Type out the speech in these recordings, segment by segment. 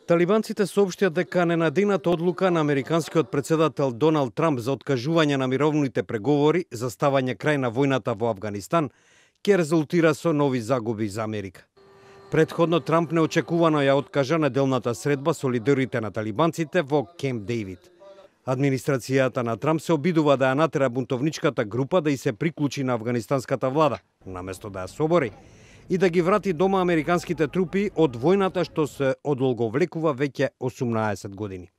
Талибанците соопштија дека ненадејната одлука на американскиот председател Доналд Трамп за откажување на мировните преговори за ставање крај на војната во Авганистан ќе резултира со нови загуби за Америка. Претходно Трамп неочекувано ја откажа неделната средба со лидерите на талибанците во Кемп Дејвид. Администрацијата на Трамп се обидува да ја натера бунтовничката група да и се приклучи на афганистанската влада, наместо да ја собори, и да ги врати дома американските трупи од војната што се одолговлекува веќе 18 години.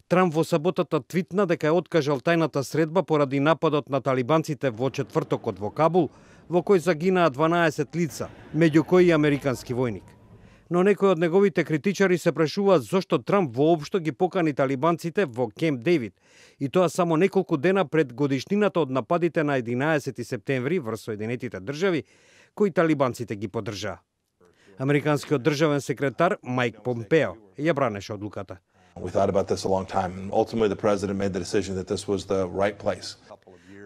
Трамп во саботата твитна дека ја откажал тајната средба поради нападот на талибанците во четвртокот во Кабул, во кој загинаа 12 лица, меѓу кои и американски војник. Но некои од неговите критичари се прашуваат зошто Трамп воопшто ги покани талибанците во Кемп Дејвид, и тоа само неколку дена пред годишнината од нападите на 11 септември врз Соединетите држави, кои талибанците ги поддржаа. Американскиот државен секретар Майк Помпео ја бранеше одлуката.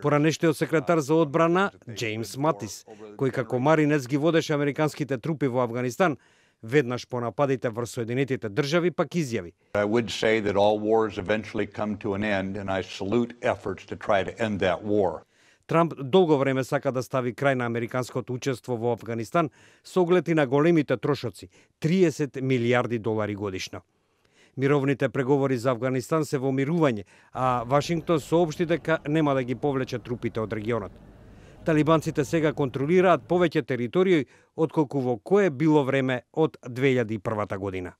Поранешниот секретар за одбрана Джеймс Матис, кој како маринец ги водеше американските трупи во Авганистан, веднаш по нападите врз Соединетите држави пак изјави: I would say that all wars eventually come to an end and I salute efforts to try to end that war. Трамп долго време сака да стави крај на американското учество во Авганистан со оглед и на големите трошоци – 30 милиарди долари годишно. Мировните преговори за Авганистан се во мирување, а Вашингтон соопшти дека нема да ги повлече трупите од регионот. Талибанците сега контролираат повеќе територии отколку во кое било време од 2001 година.